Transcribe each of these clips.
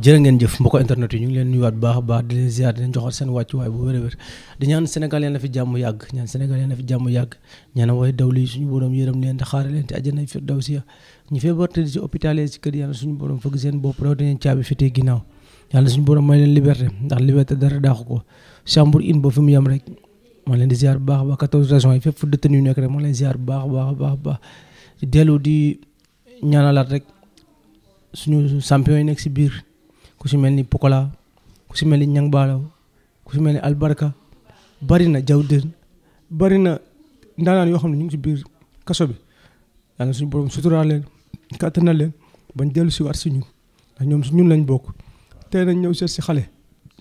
jërë ngeen jëf mbokk internet yi ñu ngi leen nuyuwaat baax a baax di leen ziar di leen joxal seen wàccuwaay bu wér a wér di ñaan Sénégal yéen a fi jàmm yàgg ñaan way dawli suñu borom yërëm leen te xaare leen te àjjana firdawsi ñu feebar te ci hôpital yi ci kër yàlla suñu borom fëgg seen bopp raw dañeen caabi fitee ginnaaw yàlla suñu borom may leen liberté ndax liberté dara daaxu ko chambre in ba fi mu yem rek maa leen di ziar bu baax a baax 14 régions yi fépp fu détenu yu nekk rek maa leen ziar bu baax di dellu di ñaanalaat rek suñu champion yi nekk si biir ku si mel ni Pokola ku si mel ni Ñang Baalaw ku si mel ni Albarka bari na Jawden bari na ndaanaan yoo xam ne ñu ngi si biir kaso bi yàlla suñu borom suturaal leen kàttanal leen bañ dellu si waat si ñun ndax ñoom si ñun lañ bokk tey nañ ñëw seet si xale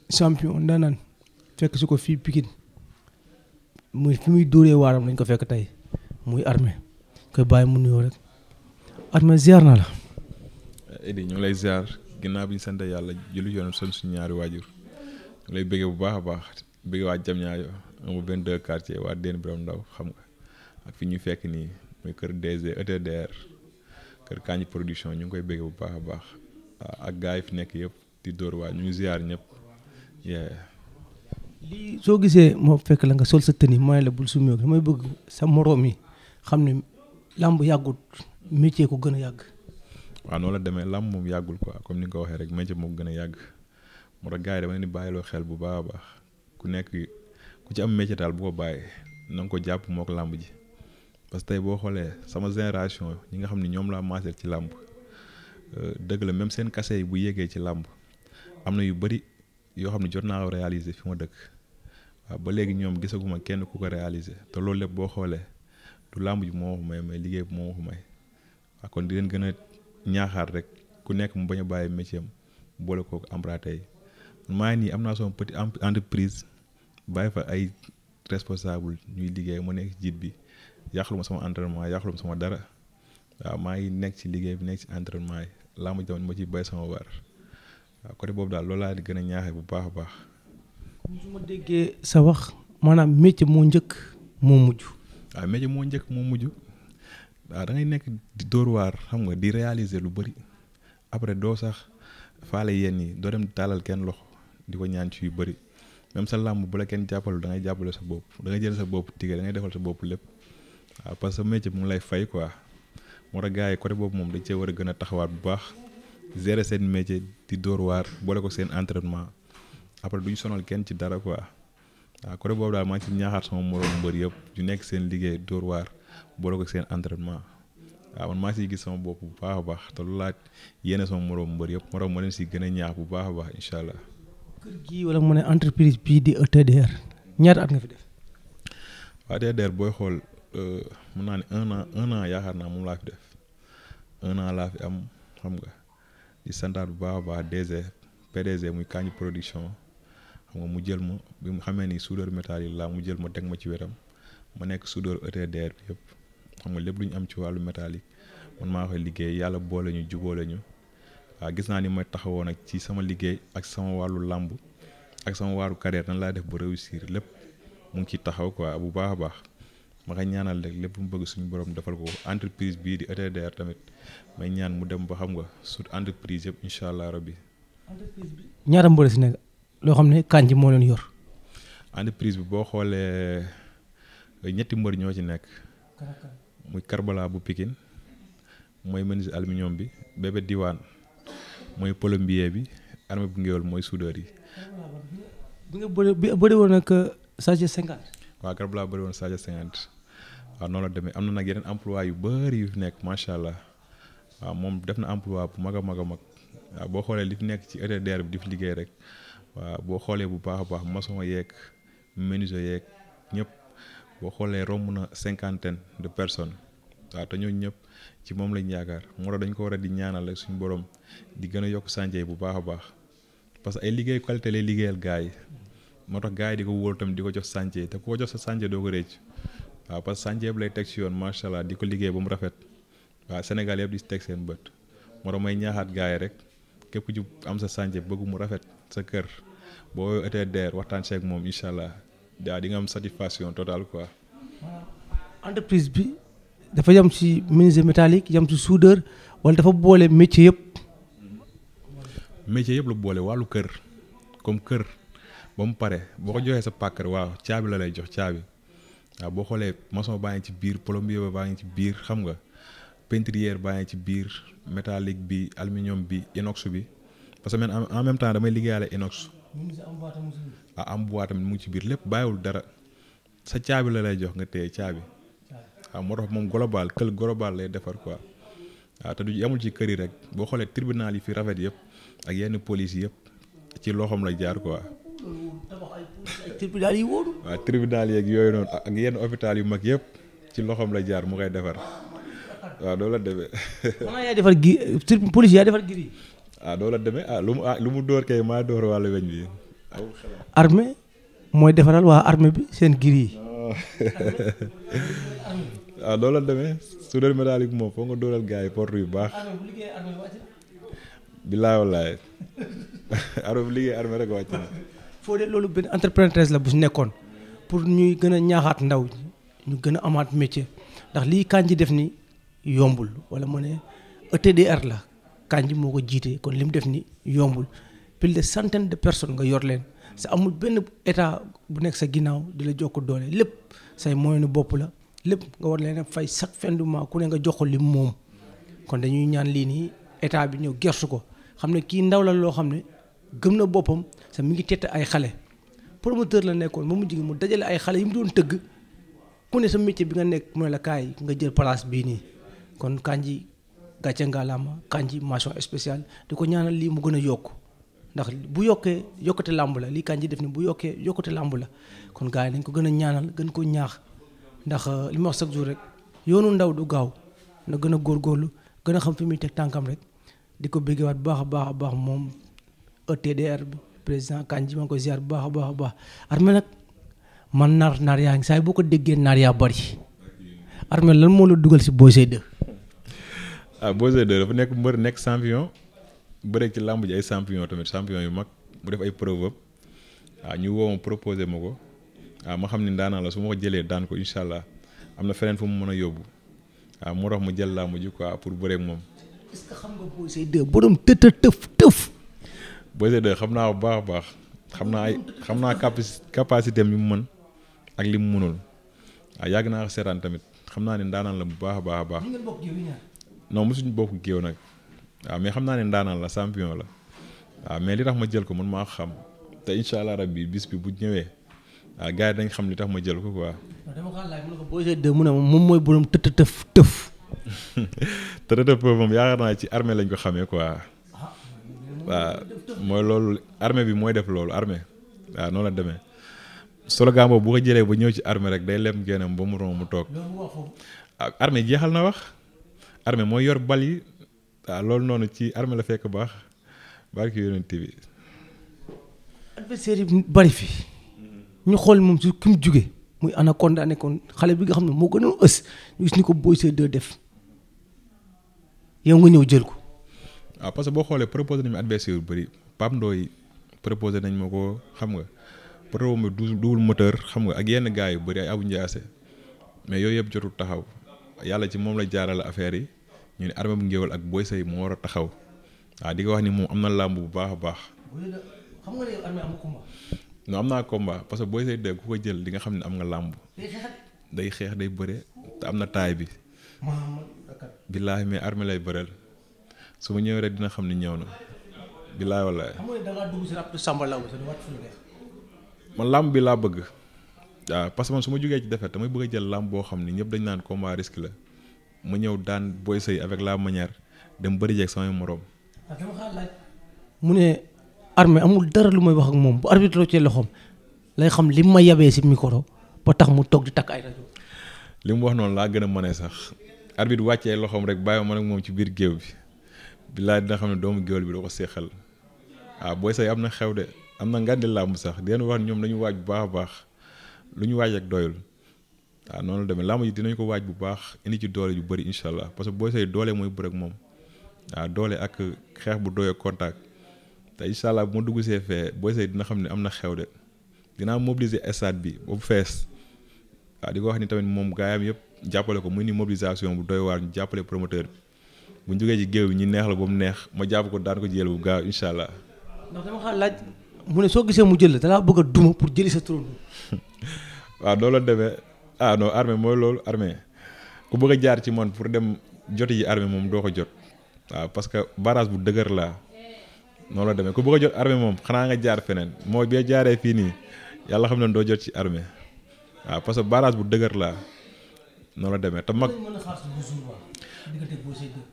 champion ndaanaan fekk si ko fii Pikine muy fi muy dóoree waaram lañ ko fekk tey muy Armé koy bàyyi mu nuyoo rek Armé ziar naa la. Idi ñu ngi lay ziar ginnaaw bi ñu sant yàlla julli yoon son suñu ñaari waajur ñu lay bëggee bu baax a baax bëggee waa Diamniadio amu 22 quartier waa Déni Biram Ndaw xam nga ak fi ñu fekk nii muy kër DG ETDR kër Kandji production ñu ngi koy bëggee bu baax a baax ak gars yi fi nekk yëpp di dóor waa ñu ngi ziar ñëpp. lii soo gisee moo fekk la nga sol sa tenue mooy la bul sumee ko damay bëgg sa moroom yi xam ne làmb yàggut métier ko gën a yàgg. waaw noonu la demee làmb moom yàggul quoi comme ni nga ko waxee rek métier moo gën a yàgg moo tax gars yi dama leen di bàyyiloo xel bu baax a baax ku nekk ku ci am métier daal bu ko bàyyi na nga ko jàpp moo ko làmb ji parce que tey boo xoolee sama génération ñi nga xam ne ñoom laa maaseel ci làmb dëgg la même seen kase yi bu yéegee ci làmb am na yu bëri yoo xam ne jot naa ko réaliser fi ma dëkk waaw ba léegi ñoom gisaguma kenn ku ko réaliser te loolu lépp boo xoolee du làmb ji moo ma ko may liggéey bi moo ma ko may waaw kon di leen gën a ñaaxaat rek ku nekk mu bañ a bàyyi métier am boole kooku emprunté yi maa ngi nii am naa sama petit entreprise bàyyi fa ay responsable ñuy liggéey ma nekk jiit bi yàqalu ma sama entraînement yàqalu ma sama dara waaw maa ngi nekk ci liggéey bi nekk ci entraînement yi laa ma tamit ma ciy bay sama war waaw côté boobu daal loolu laa di gën a ñaaxee bu baax a baax. su ma déggee sa wax maanaam métier moo njëkk moo mujj. waaw métier moo njëkk moo mujj. waaw da ngay nekk di dóor waar xam nga di réaliser lu bëri après doo sax faale yéen ñi doo dem taalal kenn loxo di ko ñaan ci yu bëri même sa làmb bu la kenn jàppalu da ngay jàppale sa bopp da ngay jël sa bopp tigé da ngay defal sa bopp lépp waaw parce que métier bi mu lay fay quoi moo tax gars yi côté boobu moom dañ cee war a gën a taxawaat bu baax gérer seen métier di dóor waar boole ko seen entraînement après duñ sonal kenn ci dara quoi waaw côté boobu daal maa ngi ci ñaaxaat sama moroom mbër yëpp yu nekk seen liggéey dóor waar boole ko seen entraînement waaw man maa siy gis sama bopp bu baax a baax te lu laaj yéene sama moroom mbër yëpp moroom ma leen si gën a ñaax bu baax a baax incha allah. kër gii wala mu ne entreprise bii di ETDR ñaata at nga fi def. waaw ETDR booy xool mun naa ne un an yaakaar naa moom laa fi def 1 an laa fi am xam nga di santaat bu baax a baax PDG muy Kandji production xam nga mu jël ma bi mu xamee ni soudeur métal yi laa mu jël ma teg ma ci wetam. ma nekk soudeur ETDR bi yëpp xam nga lépp lu ñu am ci wàllu métallique man maa koy liggéey yàlla boole ñu jubóole ñu waaw gis naa ni may taxawoon nag ci sama liggéey ak sama wàllu làmb ak sama wàllu carrière nan laa def ba réussir lépp mu ngi ciy taxaw quoi bu baax a baax ma koy ñaanal rek lépp mu bëgg suñu borom defal ko entreprise bii di ETDR tamit may ñaan mu dem ba xam nga sut entreprise yëpp incha allah rabbi. entreprise bi ñaata mbër si nekk loo xam ne Kandji moo leen yor. entreprise bi boo xoolee. ñetti mbër ñoo ci nekk muy Karbala bu Pikine mooy menuisier aluminium bi Bébé Diwane mooy plombier bi Armé bu Ngéwél mooy soudeur yi. bi nga bëri woon nag Sadio 50. waaw Karbala bëri woon Sadio 50 waaw noonu la demee am na nag yeneen emploi yu bëri yu fi nekk macha allah waaw moom def na emploi bu mag a mag a mag waaw boo xoolee li fi nekk ci ETDR bi di fi liggéey rek waaw boo xoolee bu baax a baax maçon yeeg menuisier yeeg ñëpp. boo xoolee romb na 50 de personnes waaw te ñooñu ñëpp ci moom lañ yaakaar moo tax dañ ko war a di ñaanal rek suñu borom di gën a yokk chantier bu baax a baax parce que ay liggéey qualité lay liggéeyal gars yi moo tax gars yi di ko wóolu tamit di ko jox chantier te ku ko jox sa chantier doo ko récc waaw parce que chantier bi lay teg si yoon macha allah di ko liggéey ba mu rafet waaw Sénégal yëpp di si teg seen bët moo tax may ñaaxaat gars yi rek képp ku ci am sa chantier bëgg mu rafet sa kër boo ETDR waxtaan seeg moom incha allah. daa di nga am satisfaction totale quoi. entreprise bi dafa yam ci menuisier métallique yam ci soudeur wala dafa boole métier yëpp. métier yëpp la boole wàllu kër comme kër ba mu pare boo ko joxee sa pàkkar waaw caabi la lay jox caabi waaw boo xoolee maçon baa ngi ci biir plombier baa ngi ci biir xam nga peintrière baa ngi ci biir métallique bi aluminium bi inox bi parce que man en même temps damay liggéeyale inox am bois tamit mu ngi ci biir lépp bàyyiwul dara sa caabi la lay jox nga téye caabi waaw moo tax moom global lay defar quoi waaw te du yamul ci kër yi rek boo xoolee tribunal yi fi rafet yëpp ak yenn police yëpp ci loxoom la jaar quoi. tribunal yi wóoru. waaw tribunal yeeg yooyu noonu ak yenn hôpital yu mag yëpp ci loxoom la jaar mu koy defar waaw doo la demee. xanaa yaa defar police yaa defar giri. doo la demee lu mu dóor kay maa dóor wàllu weñ bi. armée mooy defaral waa armée bi seen giri yi. waaw doo la demee soudeur métallique moom foo nga dóoral gars yi porte yu baax. bilaay wallaay armée bu liggéey armée rek wàcc na. foo de loolu benn entreprenariat la bu si nekkoon pour ñuy gën a ñaaxaat ndaw ñu gën a amaat métier ndax lii Kandji def ni yombul wala mu ne ETDR la Kandji moo ko jiite kon li mu def ni yombul plus de centaine de personnes nga yor leen sa amul benn état bu nekk sa ginnaaw di la jox ko doole lépp say moyenu bopp la lépp nga war leen a fay chaque fin du mois ku ne nga jox ko lim moom kon dañuy ñaan lii nii état bi ñëw gersu ko xam ne kii ndaw la loo xam ne gëm na boppam sa mi ngi tette ay xale promoteur la nekkoon ba mu jigi mu dajale ay xale yi mu doon tëgg ku ne sa métier bi nga nekk mu ne la kaay nga jël place bii nii kon Kandji gàcce ngalaama Kandji mention spéciale di ko ñaanal lii mu gën a yokk ndax bu yokkee yokkute làmb la lii Kandji def ni bu yokkee yokkute làmb la kon gars yi nañ ko gën a ñaanal gën ko ñaax ndax li ma wax chaque jour rek yoonu ndaw du gaaw na gën a góorgóorlu gën a xam fi muy teg tànkam rek di ko béggewaat bu baax a baax moom ETDR bi président Kandji maa ngi koy ziar bu baax a baax Armé nag man naar yaa ngi saa yi boo ko déggee naar yaa bari Armé lan moo la dugal si Boy Seye 2. Boy Seye 2 dafa nekk mbër nekk champion bëre ci làmb ji ay champion tamit champion yu mag mu def ay preuve ñu woo ma proposé ma ko ma xam ni daanaa la su ma ko jëlee daan ko incha allah am na feneen fu mu mën a yóbbu moo tax mu jël làmb ji quoi pour bëre ak moom. est-ce que xam nga Boy Seye 2 borom tëf. Boy Seye 2 xam naa bu baax a baax xam naa capacité am li mu mën ak li mu mënul yàgg naa ko seetaan tamit xam naa ne ndaanaan la bu baax a baax. non mosuñu bokk géew nag mais xam naa ne ndaanaan la champion la mais li tax ma jël ko man maa xam te incha allah rabbi bis bi bu ñëwee gars yi dañ xam li tax ma jël ko quoi. dama ko laaj mu ne ko Boy Seye 2 mu ne moom mooy borom tëf. tëf moom yaakaar naa ci armée lañ ko xamee quoi. waaw mooy loolu armée bi mooy def loolu armée noonu la demee slogan boobu bu ko jëlee ba ñëw ci armée rek day lem génnam ba mu romb mu toog armée jeexal na wax armée mooy yor bal yi loolu noonu ci armée la fekk baax barki yonent bi adversaire yi bari fi ñu xool moom su ki mu jugee muy Anaconda nekkoon xale bi nga xam ne moo gënoon ës ñu gis ni ko Boy Seye 2 def yow nga ñëw jël ko. parce que boo xoolee proposé nañu adversaire yu bëri Pape Ndoye proposé nañ ma ko xam nga promo double moteur xam nga ak yenn gars yu bëri ay Abou Ndiassé mais yooyu yëpp jotul taxaw yàlla ci moom la jaarale affaire yi ñu ne Armé bu Ngéwél ak Boy Seye moo war a taxaw di ko wax ni moom am na làmb bu baax a baax. xam nga ne Armé am combat. non am naa combat parce que Boy Seye 2 ku ko jël di nga xam ne am nga làmb. day xeex day bëre te am na taay bi. billaahi mais Armé lay bëreel. su ma ñëwee rek dina xam ni ñëw na bilaay wallaay. xam nga da ngaa dugg si rap Samba Law man làmb bi laa bëgg parce que man su ma jógee ci défaite damay bëgg a jël làmb boo xam ni ñëpp dañ naan combat risque la ma ñëw daan Boy Seye avec la manière dem bëri jeeg samay morom. dama xaar laaj. mu ne Armé amul dara lu may wax ak moom bu arbitre ci loxoom lay xam li ma yabee si micro ba tax mu toog di takk ay rajo. li mu wax noonu laa gën a mënee sax arbitre wàccee loxoom rek bàyyi ma nag moom ci biir géew bi. billaay dina xam ne doomu géwél bi doo ko seexal Boy Seye am na xew de am na ngandi làmb sax di leen wax ñoom nañu waaj bu baax a baax lu ñu waaj ak doyul noonu la demee làmb ji dinañ ko waaj bu baax indi ci doole yu bëri incha allah parce que Boy Seye doole mooy bëre ak moom doole ak xeex bu doy ak contact te incha allah bu ma dugg see fee Boy Seye dina xam ne am na xew de dinaa mobiliser stade bi ba bu fees di ko wax ni tamit moom gaayam yëpp jàppale ko muy ni mobilisation bu doy waar ñu jàppale promoteur bi bu ñu jógee ci géew bi ñu neex la ba mu neex ma jàpp ko daan ko jël bu gaaw incha allah. ndax dama xam laaj mu ne soo gisee mu jël la dalaa bëgg a duma pour jëli sa turando. waaw loolu la demee non armée mooy loolu armée ku bëgg a jaar ci man pour dem joti ji armée moom doo ko jot waaw parce que barrage bu dëgër laa noonu la demee ku bëgg a jot armée moom xanaa nga jaar feneen mooy bee jaaree fii nii yàlla xam ne doo jot ci armée waaw parce que barrage bu dëgër laa noonu la demee te mag.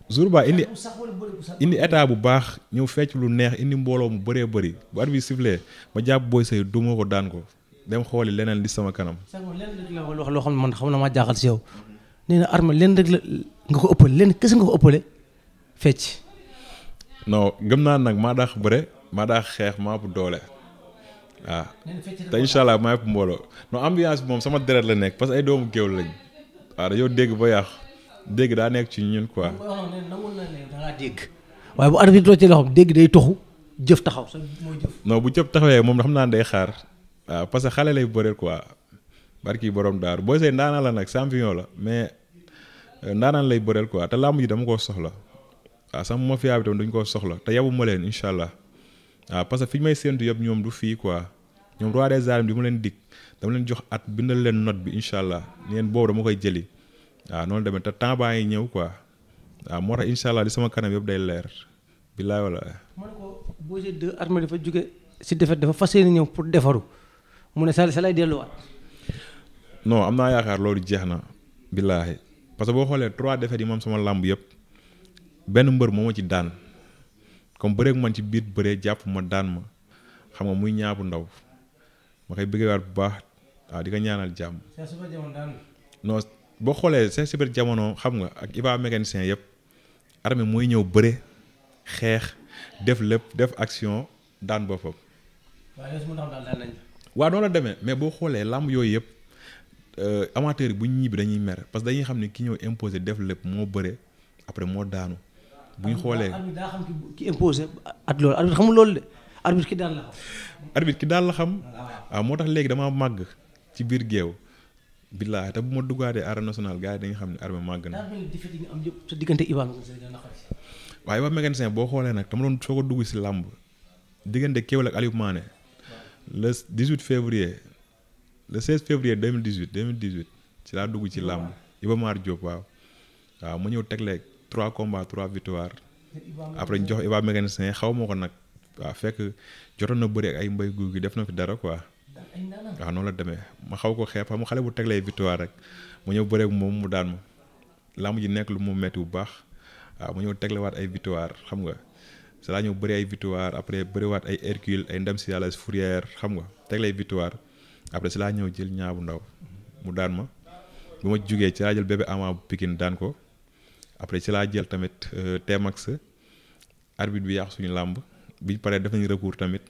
jour ba indi état bu baax ñëw fecc lu neex indi mbooloo mu bëree bëri bu arbitre bi sifflé ma jàpp Boy Seye duma ko daan ko dem xooli leneen li sama kanam. lenn rek la wax loo xam ne man xam na maa jaaxal si yow nee na arme lenn rek la nga ko ëppale lenn kese nga ko ëppale fecc. non gëm naa nag maa daax bëre maa daax xeex maa bu doole waaw te incha allah maa ëpp mbooloo non ambiance bi moom sama deret la nekk parce que ay doomu géew lañ waaw dañoo dégg ba yàqu. dégg daa nekk ci ñun quoi. waaye bu arbitre ci loxoom dégg day toxu jëf taxaw sa mooy jëf. non bu jëf taxawee moom xam naa day xaar waaw parce que xale lay bëreel quoi barki borom daaru Boy Seye ndaanaan la nag champion la mais ndaanaan lay bëreel quoi te làmb ji dama koo soxla waaw sama mafia bi tam dañ koo soxla te yabu ma leen incha allah waaw parce que fi ñu may séntu yëpp ñoom du fii quoi ñoom roi des arènes bi ma leen dig dama leen jox at bindal leen note bi incha allah neen boobu dama koy jëli. waaw noonu demee te temps baa ngi ñëw quoi waaw moo tax incha allah di sama kanam yëpp day leer billaay wala. ma ne ko Boy Seye 2 armée dafa jóge si défaite dafa fas yéene ñëw pour defaru mu ne sa lay delluwaat. non am naa yaakaar loolu jeex na billaahi parce que boo xoolee 3 défaites yi moom sama làmb yëpp benn mbër moo ma ci daan comme bëreeg man ci biir bëree jàpp ma daan ma xam nga muy ñaabu ndaw ma koy bëggeewaat bu baax waaw di ko ñaanal jàmm. non. boo xoolee c'est super jamono xam nga ak Iba mécanicien yëpp armée mooy ñëw bëre xeex def lépp def action daan boppam. waaw noonu la demee mais boo xoolee làmb yooyu yëpp amateurs yi bu ñu ñibbi dañuy mer parce que dañuy xam ne ki ñëw imposé def lépp moo bëre après moo daanu bu ñu xoolee. daa xam ki imposé at loolu arbitre xamul loolu de arbitre ki daan la xam. arbitre ki daan la xam waaw moo tax léegi damaa màgg ci biir géew. billaahi te bu ma duggaatee arène nationale gars yi dañuy xam ne armée màgg na. sa diggante Iba waaye Iba mécanicien boo xoolee nag dama doon soo ko dugg si làmb diggante Kewel ak Aliou Mané le 18 février le 16 février 2018 ci laa dugg ci làmb Iba Mar Diop waaw mu ñëw teglee 3 combats 3 victoires après ñu jox Iba mécanicien xaw ma ko nag waaw fekk jotoon na bëri ak ay mbay guy gi def na fi dara quoi. waaw noonu la demee ma xaw ko xeeb xam xale bu teglee victoire rek mu ñëw bëreeg moom mu daan ma làmb ji nekk lu mu metti bu baax waaw mu ñëw teglewaat ay victoire xam nga si laa ñëw bëri ay victoire après bëriwaat ay Hercule ay ndem si yàlla Fourière xam nga teglee victoire après si laa ñëw jël ñaabu ndaw mu daan ma bu ma jugee ci laa jël bébé ama bu Pikine daan ko après ci laa jël tamit Tmax arbitre bi yàq suñu làmb biñ paree def nañu recours tamit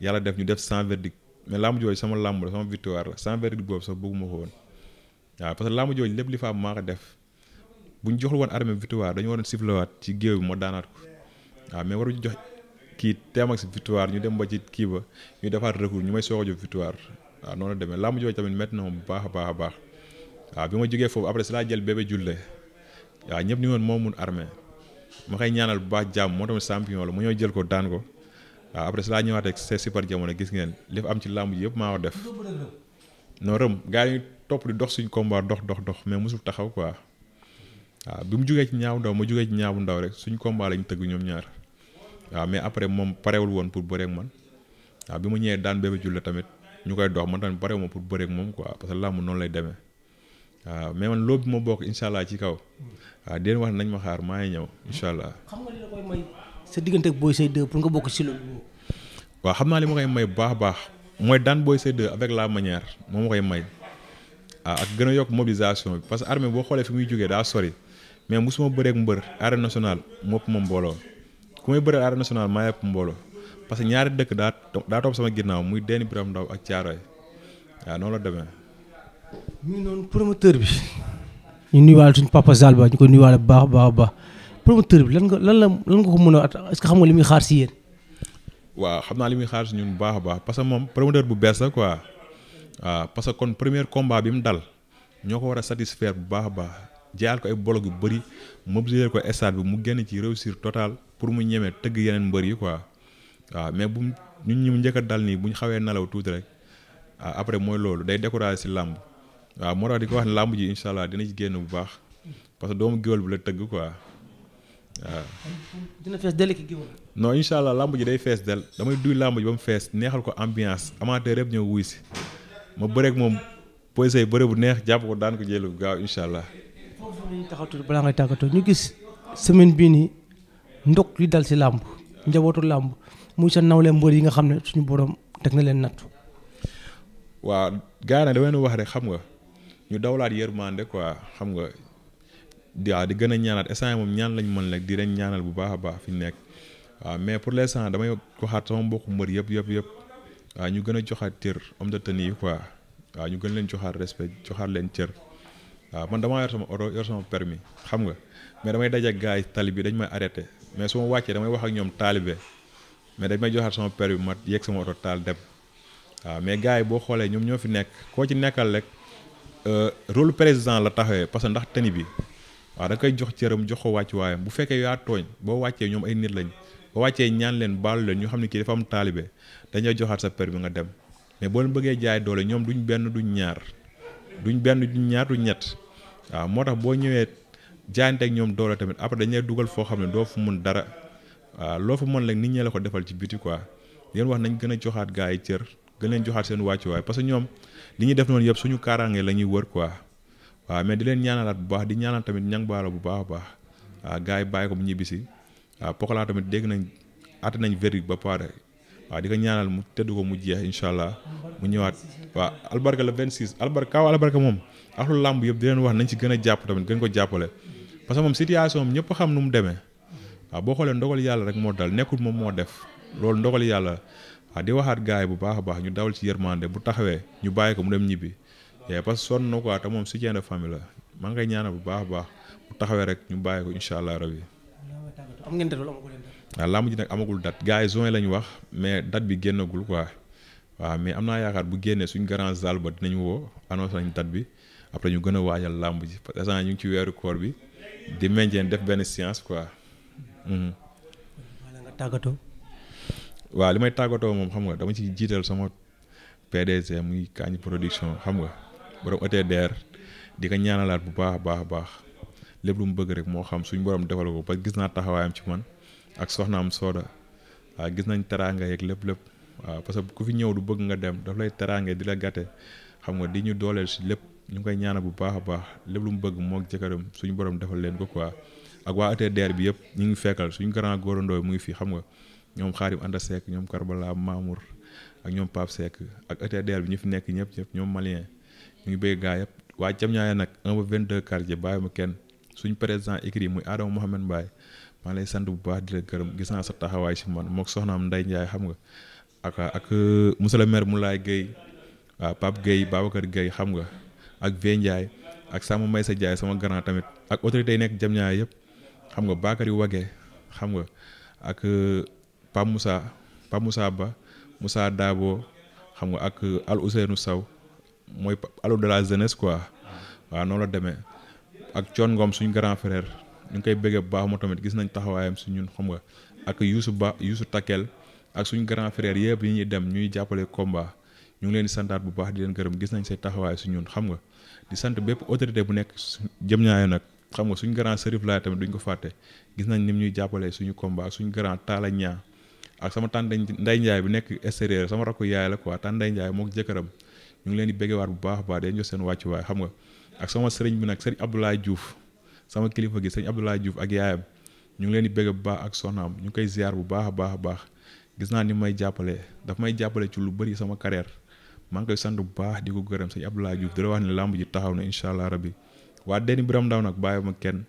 yàlla def ñu def sans verdict mais làmb jooju sama làmb la sama victoire la sans verdict boobu sax bëgguma ko woon waaw parce que làmb jooju lépp li fa am maa ko def bu ñu joxul woon armée victoire dañu waroon siflewaat ci géew bi moo daanaat ko waaw mais waruñu jox kii Tmax victoire ñu dem ba ci kii ba ñu defaat recours ñu may soog a jox victoire waaw noonu la demee làmb jooju tamit métti na ma bu baax a baax a baax waaw bi ma jógee foofu après si laa jël bébé julle waaw ñëpp ni woon moo mun armée ma koy ñaanal bu baax jàmm moo tamit champion la mu ñëw jël ko daan ko waaw après si laa ñëwaat ak c'est super jamono gis ngeen li fa am ci làmb ji yëpp maa ko def non rëm gars yi topp di dox suñ combat dox mais mosul taxaw quoi waaw bi mu jógee ci ñaabu ndaw ma jógee ci ñaabu ndaw rek suñ combat lañ tëgg ñoom ñaar waaw mais après moom parewul woon pour bëreek man waaw bi ma ñëwee daan bébé julle tamit ñu koy dox man tamit parewul pour bëreek moom quoi parce que làmb noonu lay demee waaw mais man loolu bi ma bokk incha allah ci kaw waaw di leen wax nañ ma xaar maa ngi ñëw incha allah. xam nga li la koy may sa diggante ak Boy Seye 2 pour nga bokk ci loolu. waaw xam naa li ma koy may bu baax a baax mooy daan Boy Seye 2 avec la manière moo ma koy may ak gën a yokk mobilisation bi parce que armée boo xoolee fi muy jógee daa sori mais mosuma bëreek mbër arène nationale moo ëpp ma mbooloo ku may bëreel arène nationale maa ëpp mbooloo parce que ñaari dëkk daa topp sama ginnaaw muy Déni Biram Ndaw ak Caaroy waaw noonu la demee. ñu ngi noonu promoteur bi ñu nuyuwaale suñu papa Zalba ñu koy nuyuwaale bu baax a baax promoteur bi lan nga ko mën a est-ce que xam nga li muy xaar si yéen. waaw xam naa li muy xaar si ñun bu baax a baax parce que moom promoteur bu bees la quoi waaw parce que kon premier combat bi mu dal ñoo ko war a satisfaire bu baax a baax jaayal ko ay bolog yu bëri mobiliser ko stade bi mu génn ci réussir total pour mu ñemee tëgg yeneen mbër yi quoi waaw mais bu ñun ñu njëkk a dal nii bu ñu xawee nelaw tuuti rek après mooy loolu day découragé si làmb waaw moo tax di ko wax ne làmb ji incha allah dina ci génn bu baax parce que doomu géwél bi la tëgg quoi waaw. dina fees dell ki géwél. non incha allah làmb ji day fees del damay duy làmb ji ba mu fees neexal ko ambiance amateur yëpp ñëw wuy si ma bëreeg moom posé bëre bu neex jàpp ko daan ko jël bu gaaw incha allah. foofu la ñuy taxatul balaa ngay tàggatoo ñu gis semaine bii nii ndok li dal si làmb njabootu làmb muy sa nawle mbër yi nga xam ne suñu borom teg na leen nattu. waaw gars yi nag dama wax rek xam nga ñu dawlaat yërmande quoi xam nga di gën a ñaanaat instant moom ñaan lañ mën rek di leen ñaanal bu baax a baax fi nekk waaw mais pour l'instant damay waxaat sama mbokku mbër yëpp waaw ñu gën a joxaat cër homme de tenue yi quoi waaw ñu gën leen joxaat respect joxaat leen cër waaw man damaa yor sama oto yor sama permis xam nga mais damay daje ak gars yi tali bi dañ may arrêté mais su ma wàccee damay wax ak ñoom taalibe mais dañ may joxaat sama permis ma yegg sama oto taal dem waaw mais gars yi boo xoolee ñoom ñoo fi nekk koo ci nekkal rek rôle président la taxawee parce que ndax tenue bi waaw da koy jox cëram jox ko wàcc waayam bu fekkee yaa tooñ boo wàccee ñoom ay nit lañ boo wàccee ñaan leen baalu leen ñu xam ne kii dafa am taalibe dañoo joxaat sa permis nga dem mais boo leen bëggee jaay doole ñoom duñ benn duñ ñaar duñ ñett waaw moo tax boo ñëwee jaayante ak ñoom doole tamit après dañ lay dugal foo xam ne doo fa mun dara waaw loo fa mën rek nit ñi la ko defal ci biti quoi yéen wax nañ gën a joxaat gars yi cër gën leen joxaat seen wàccuwaay parce que ñoom li ñuy def noonu yëpp suñu kaaraange la ñuy wër quoi waaw mais di leen ñaanalaat bu baax di ñaanal tamit ñang baala bu baax a baax waaw gars yi bàyyi ko mu ñibbisi waaw Pokola tamit dégg nañ àtte nañ verdict ba pare waaw di ko ñaanal mu tëdd ko mu jeex incha allah mu ñëwaat waaw albarka le 26 albarka moom ak lu làmb yëpp di leen wax nañ ci gën a jàpp tamit gën ko jàppale parce que moom situation am ñëpp xam nu mu demee waaw boo xoolee ndogal yàlla rek moo dal nekkul moom moo def loolu ndogal yàlla waaw di waxaat gars yi bu baax a baax ñu dawal ci yërmande bu taxawee ñu bàyyi ko mu dem ñibbi parce que sonn na quoi te moom soutien de famille la maa ngi koy ñaanal bu baax a baax bu taxawee rek ñu bàyyi ko incha allah rabi. am ngeen date wala amagul leen date. waaw làmb ji nag amagul date gars yi juin lañ wax mais date bi génnagul quoi waaw mais am naa yaakaar bu génnee suñ grand zal ba dinañ woo annonce nañ date bi après ñu gën a waajal làmb ji parce que ñu ngi ci weeru koor bi di meññeen def benn séance quoi. wala nga tàggatoo. waaw li may tàggatoo moom xam nga dama ci jiital sama PDG muy Kañ production xam nga borom ETDR di ko ñaanalaat bu baax a baax lépp lu mu bëgg rek moo xam suñu borom defal ko parce que gis naa taxawaayam ci man ak soxnaam Soda waaw gis nañ teraanga yeeg lépp waaw parce que ku fi ñëw du bëgg nga dem daf lay teraange di la gàtte xam nga di ñu dooleel si lépp ñu ngi koy ñaanal bu baax a baax lépp lu mu bëgg moo jëkkëram suñu borom defal leen ko quoi ak waa ETDR bi yëpp ñu ngi fekkal suñu grand góorandoo mu ngi fi xam nga ñoom Xaarim Anda Seck ñoom Karbala Mamour ak ñoom Pape Seck ak ETDR bi ñu fi nekk ñëpp ñoom Malien ñu ngi bëgg gaa yëpp waa jam ñaaye nag 1 ba 22 quartier bàyyi ma kenn suñ président écrit muy Adama Mohamed Mbaye maa lay sant bu baax di la gërëm gis naa sa taxawaay si man mook soxnaam Ndeye Ndiaye xam nga ak monsieur le maire Moulay Gueye waaw Pape Gueye Babacar Gueye xam nga ak V Ndiaye ak Sama Maysa Ndiaye sama grand tamit ak autorité yi nekk jam ñaaye yëpp xam nga Bakary Wage xam nga ak Pape Moussa Ba Moussa Dabo xam nga ak Al Ousseynou Sow mooy alu de la jeunesse quoi waaw noonu la demee ak Thion Ngom suñu grand frère ñu ngi koy bëggee bu baax moo tamit gis nañ taxawaayam si ñun xam nga ak Youssou Ba Youssou Takel ak suñu grand frère yëpp yi ñuy dem ñuy jàppale combat ñu ngi leen di santaat bu baax di leen gërëm gis nañ say taxawaay si ñun xam nga di sant bépp autorité bu nekk jëm ñaayo nag xam nga suñu grand Serif Laay tamit duñ ko fàtte gis nañ ni ñuy jàppale suñu combat ak suñu grand Talla Ñaa ak sama tànn Ndeye Ndiaye bi nekk extérieur sama rakku yaay la quoi tànn Ndeye Ndiaye mook jëkkëram ñu ngi leen di béggewaat bu baax a baax dañ jox seen wàccuwaay xam nga ak sama sëriñ bi nag sëriñ Abdoulaye Diouf sama kilifa gi sëriñ Abdoulaye Diouf ak yaayam ñu ngi leen di bégge bu baax ak soxnaam ñu ngi koy ziar bu baax a baax gis naa ni may jàppale daf may jàppale ci lu bëri sama carrière maa ngi koy sant bu baax di ko gërëm sëriñ Abdoulaye Diouf di la wax ne lamb ji taxaw na incha allah rabbi waa Déni Biram Ndaw nag bàyyi ma kenn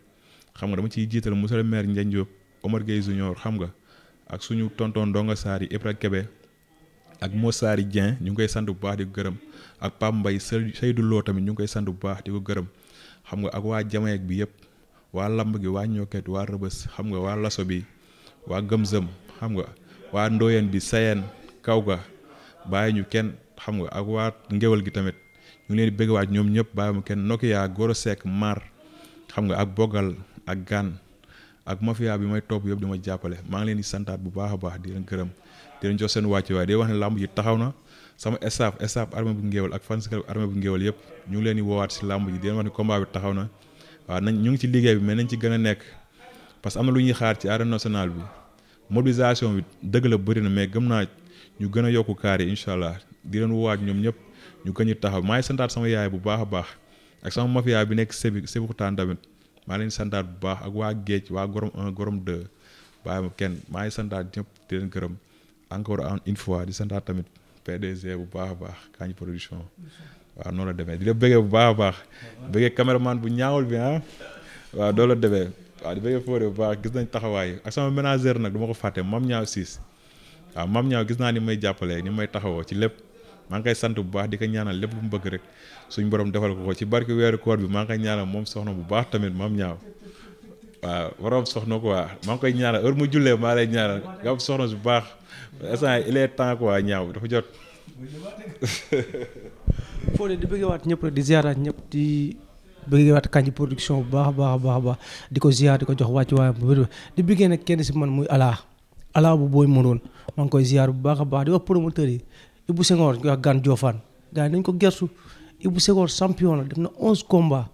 xam nga dama ciy jiital monsieur le maire Ndiagne Diop Omar Gueye Junior xam nga ak suñu tonton Ndonga Sari Ibra Kebe ak Mo Sari Dieng ñu ngi koy sant bu baax di ko gërëm ak Pape Mbaye Seydou Lo tamit ñu ngi koy sant bu baax di ko gërëm xam nga ak waa Jamayeek bi yëpp waa lamb gi waa Ñokket waa Rëbës xam nga waa Laso bi waa Gëmzëm xam nga waa Ndoyen bi Sayeen Kawga bàyyi ñu kenn xam nga ak waa Ngéwal gi tamit ñu ngi leen di bëgg waat ñoom ñëpp bàyyi mu kenn Nokia Goro Seck Mar xam nga ak Bogal ak Gan ak mafia bi may topp yëpp di ma jàppale maa ngi leen di santaat bu baax a baax di leen gërëm di leen jox seen wàccuwaay di wax ne làmb ji taxaw na sama staff armée bu Ngéwal ak fans club armée bu Ngéwal yëpp ñu ngi leen di woowaat si làmb ji di leen wax ne combat bi taxaw na waaw ñu ngi ci liggéey bi mais nañ ci gën a nekk parce que am na lu ñuy xaar ci arène nationale bi mobilisation bi dëgg la bëri na mais gëm naa ñu gën a yokku kaar yi incha allah di leen woowaat ñoom ñëpp ñu gën ñu taxaw maa ngi santaat sama yaay bu baax a baax ak sama mafia bi nekk Sébikotane tamit maa leen santaat bu baax ak waa Géej waa Gorom 1 Gorom 2 bàyyi ma kenn maa ngi santaat ñëpp di leen gërëm encore une fois di santaat tamit PDG bu baax a baax Kandji Production waaw noonu la demee di la bëggee bu baax a baax bëggee caméraman bu ñaawul bi waaw doo la demee waaw di bëggee Fodé bu baax gis nañ taxawaay ak sama ménagère nag du ma ko fàtte Mam Ñaaw siis waaw Mam Ñaaw gis naa ni may jàppalee ni may taxawoo ci lépp maa ngi koy sant bu baax di ko ñaanal lépp lu mu bëgg rek suñ borom defal ko ci barki weeru koor bi maa ngi koy ñaanal moom soxna bu baax tamit Mam Ñaaw waaw waroom soxna quoi maa ngi koy ñaanal heure mu jullee maa lay ñaanal nga am soxna su baax instant il est temps quoi ñaaw dafa jot. Fodé di bëggeewaat ñëpp rek di ziaraat ñëpp di bëggeewaat Kandji Production bu baax a baax di ko ziar di ko jox wàccu waayam bu wér di bëggee nag kenn si man muy ala bu booy mënoon maa ngi koy ziar bu baax a baax di wax promoteur yi Ibou Senghor ñu wax Gan Diofane gars yi nañ ko gersu Ibou Senghor champion la def na 11 combats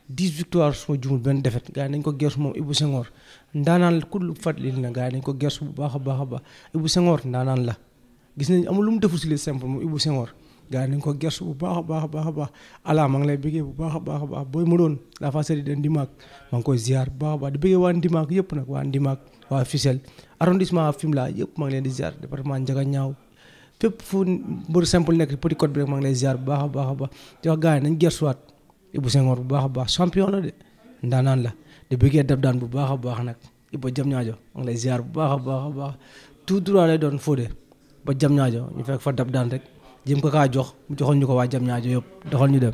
10 victoires suma jumul benn défaite gars yi nañ ko gersu moom Ibou Senghor ndaanaan la ku lu fàttali na gars yi nañ ko gersu bu baax a baax Ibou Senghor ndaanaan la gis nañ amul lu mu deful si les simple moom Ibou Senghor gars yi nañ ko gersu bu baax a baax ala maa ngi lay bëggee bu baax a baax booy ma doon la fa seri de Ndimaak maa ngi koy ziar bu baax a baax di bëggee waa Ndimaak yëpp nag waa Ndimaak waa Fissel arrondissement Fimela yëpp maa ngi leen di ziar département Ndiaganiao fépp fu mbër simple nekk Petit Côte bi rek maa ngi lay ziar bu baax a baax di wax gars yi nañ gersuwaat Ibou Senghor bu baax a baax champion la de ndaanaan la di bëggee dab daan bu baax a baax nag Ibou Diamniadio maa ngi lay ziar bu baax a baax tout droit lay doon Fodé ba Diamniadio ñu fekk fa dab daan rek jëm ko kaa jox mu joxoon ñu ko waa Diamniadio yëpp doxal ñu dem